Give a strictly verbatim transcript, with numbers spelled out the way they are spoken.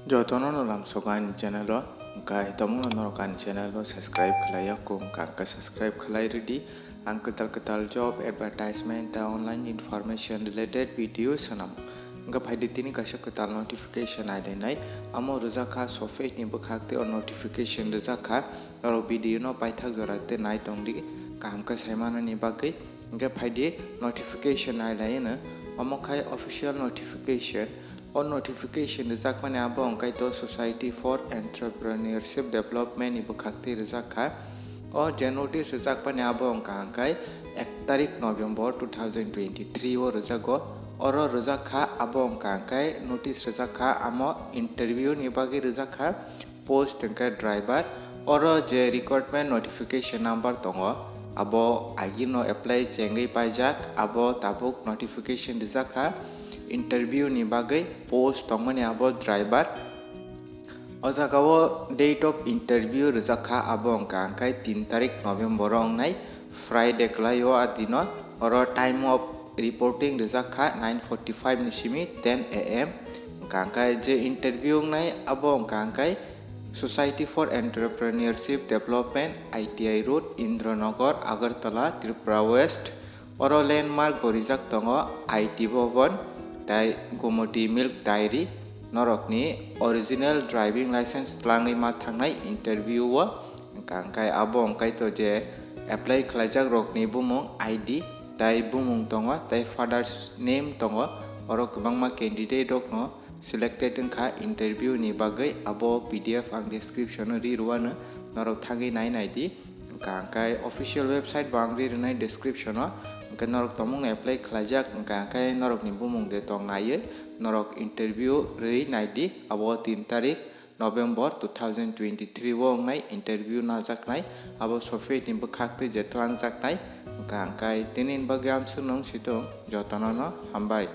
Jotono no lamsogo ani channel o, hwnkhe tomungno norok ani channel o subscribe khlai ya kung, hwnkhe subscribe khlai rwdi. Ang kwtal kwtal job advertisement ta online information related video swnam. Hwnkhe phaidi tini kaisa kwtal notification nai lainai. Amo rwjak kha Sofej ni bwkhak tei o notification rwjak kha. Norok video no paithak jora tei nai tongdi kaham khe saimanani bagwi. Hwnkhe phaidi notification nai laino. Omo khai official notification. O notification rwjakmani abo wngkha to Society for Entrepreneurship Development ni bwkhak twi rwjak kha. O je notice rwjakmani abo wngkha hwnkhe ek tarik November two thousand twenty-three o rwjago. Oro rwjak kha abo wngkha hwnkhe notice rwjak kha amo interview ni bagwi rwjak kha. Post hwnkhe driver. Oro je recruitment notification number tongo, abo agino apply chengwi paijak, abo tabuk notification rijak kha interview ni bagwi. Post tongmani abo driver. O jaga o date of interview rijak kha, abo wngkha hwnkhe tin tarik November o wngnai Friday kwlai o a dino. Oro time of reporting rijak kha nine forty-five ni simi ten A M. Hwnkha hwnkhe je interview wngnai abo wngkha hwnkhe Society for Entrepreneurship Development, I T I Road, Indranagar, Agartala, Tripura West. Oro landmark bo rijak tongo I T Bhavan tei Gomoti Milk Dairy. Norokni original driving license twlangwi ma thangnai interview o. Hwnkha hwnkhe abo wngkhaito je apply khlaijak rokni bumung, I D tei bumung tongo tei father's name tongo. Oro kwbangma candidate rokno selected wngkha interview ni bagwi. Abo P D F ang description o ri rwano, norok thangwi nai nai di. Hwnkha hwnkhe official website bo ang ri rwnai description o. Hwnkhe norok tomungno apply khlaijak, hwnkha hwnkhe norokni bumung de tong naiwi norok interview rwi nai di. Abo tin tarik November two thousand twenty-three o wngnai interview najaknai, abo Sofej ni bwkhak twi je twlangjaknai. Hwnkha hwnkhe tini ni bagwi amswk nung situng, jotono no hambai.